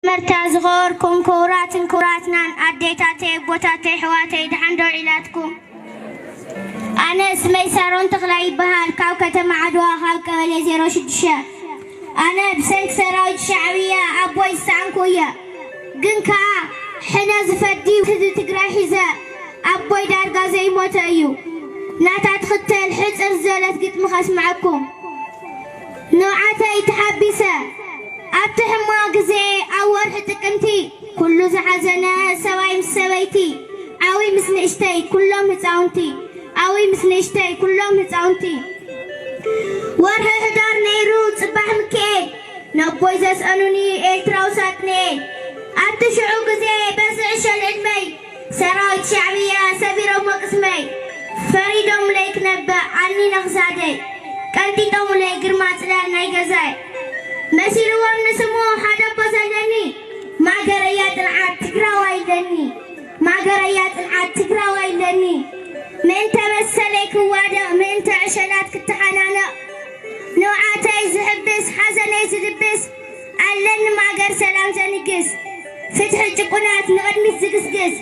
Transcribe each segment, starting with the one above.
መርታ ዝኸበርኩም ክቡራትን ክቡራትናን ኣዴታተይ፣ ኣቦታተይ፣ ኣሕዋተይ፣ ደሓን ዶ ኢላትኩም? ኣነ ስመይ ሳሮን ተኽላይ ይበሃል። ካብ ከተማ ዓድዋ፣ ካብ ቀበሌ ዜሮ ሽዱሽተ። ኣነ ብሰንኪ ሰራዊት ሻዕብያ ኣቦይ ዝሰኣንኩ እየ። ግን ከኣ ሕነ ዝፈዲ ህዝቢ ትግራይ ሒዘ፣ ኣቦይ ዳርጋ ዘይሞተ እዩ። ናታ ትኽተል ሕጽር ዝበለት ግጥሚ ከስምዐኩም። ንብዓተይ ተሓቢሰ ኣብቲ ሕማቕ ግዜ፣ ኣብ ወርሒ ጥቅምቲ፣ ኩሉ ዝሓዘነ ሰብኣይ ምስ ሰበይቲ፣ ዓብይ ምስ ንእሽተይ ኩሎም ህፃውንቲ፣ ዓብይ ምስ ንእሽተይ ኩሎም ህፃውንቲ። ወርሒ ሕዳር ነይሩ፣ ፅባሕ ምክኤል፣ ነቦይ ዘስአኑኒ ኤርትራዊ ሳጥንኤል። ኣብቲ ሽዑ ግዜ በዚ ዕሸል ዕድመይ፣ ሰራዊት ሻዕብያ ሰቢሮሞ ቅስመይ፣ ፈሪዶምለይ ክነብዕ ኣኒነ ክሳደይ፣ ቀንጢጦምለይ ግርማ ጽላል ናይ ገዛይ። መሲልዎም ንስሙ ሓደ ኣቦ ዘለኒ፣ ማእገረያ ጽንዓት ትግራዋይ ኣለኒ፣ ማእገረያ ጽንዓት ትግራዋይ ኣለኒ። ምእንተ መሰለይ ክዋደቕ፣ ምእንተ ዕሸላት ክተሓናነቕ፣ ንብዓተይ ዝሕብስ፣ ሓዘነይ ዝድብስ፣ ኣለኒ ማእገር ሰላም ዘንግስ፣ ፍትሒ ጭቁናት ንቕድሚት ዝግስግስ።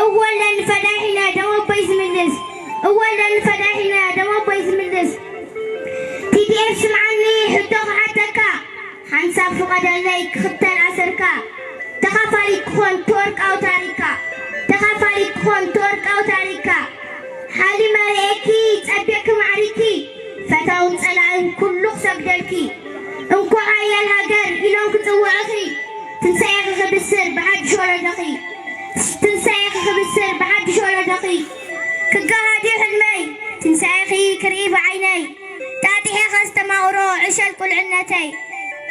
እወ ኣለኒ ፈዳይ ሒነ ደም ኣቦይ ዝምልስ፣ እወ ኣለኒ ፈዳይ ሒነ ደም ኣቦይ ዝምልስ። ቲ ዲ ኤፍ ስምዓኒ ሕቶ ክሓተካ፣ ሓንሳብ ፍቐደለይ ክኽተል ኣሰርካ። ተኻፋሊት ክኾን ትወርቃዊ ታሪካ፣ ተኻፋሊት ክኾን ትወርቃዊ ታሪካ። ሓሊመ ርእየኪ ጸቢቕኪ ማዕሪኪ፣ ፈታውን ጸላእን ኩሉ ክሰግደልኪ። እንኮ ሓያል ሃገር ኢሎም ክጽውዑኺ፣ ትንሳኤኺ ክብስር ብሓድሽ ወለዶኺ፣ ትንሳኤኺ ክብስር ብሓድሽ ወለዶኺ። ክገሃድ እዩ ሕልመይ፣ ትንሳኤኺ ክርኢ ብዓይነይ፣ ጣጢሐ ከስተማቕሮ ዕሸል ቁልዕነተይ።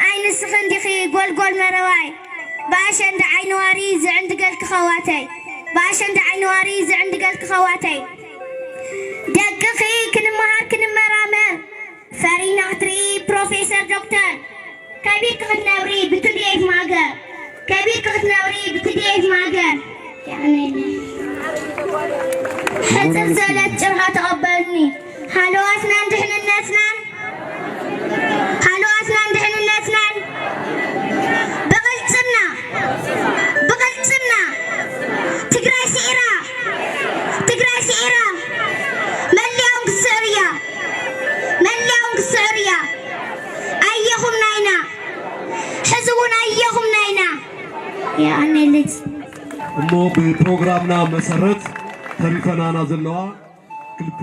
ኣይ ንስኺ እንዲኺ ጎልጎል መረዋይ፣ ብኣሸንዳ ዓይኒ ዋሪ ዝዕንድገልኪ ኸዋተይ፣ ብኣሸንዳ ዓይኒ ዋሪ ዝዕንድገልኪ ኸዋተይ። ደቅኺ ክንመሃር ክንመራመር፣ ፈሪና ክትርኢ ፕሮፌሰር ዶክተር። ከቢርኪ ክትነብሪ ብቲ ዲ ኤፍ ማእገር፣ ከቢርኪ ክትነብሪ ብቲ ዲ ኤፍ ማእገር። የቐንየለይ። ሕጽር ዝበለት ጭርሖ ተቐበልኒ። ሃለዋትናን ድሕንነትናን፣ ሃለዋትናን ድሕንነትናን ብቕልጽምና፣ ብቕልጽምና። ትግራይ ስዒራ፣ ትግራይ ስዒራ። መሊኦም ክስዕር እያ፣ መሊኦም ክስዕር እያ። ኣየኹም ናይና፣ ሕዚ እውን ኣየኹም ናይና። የቐንየለይ። እሞ ብፕሮግራምና መሰረት ተሪፈናና ዘለዋ ክልተ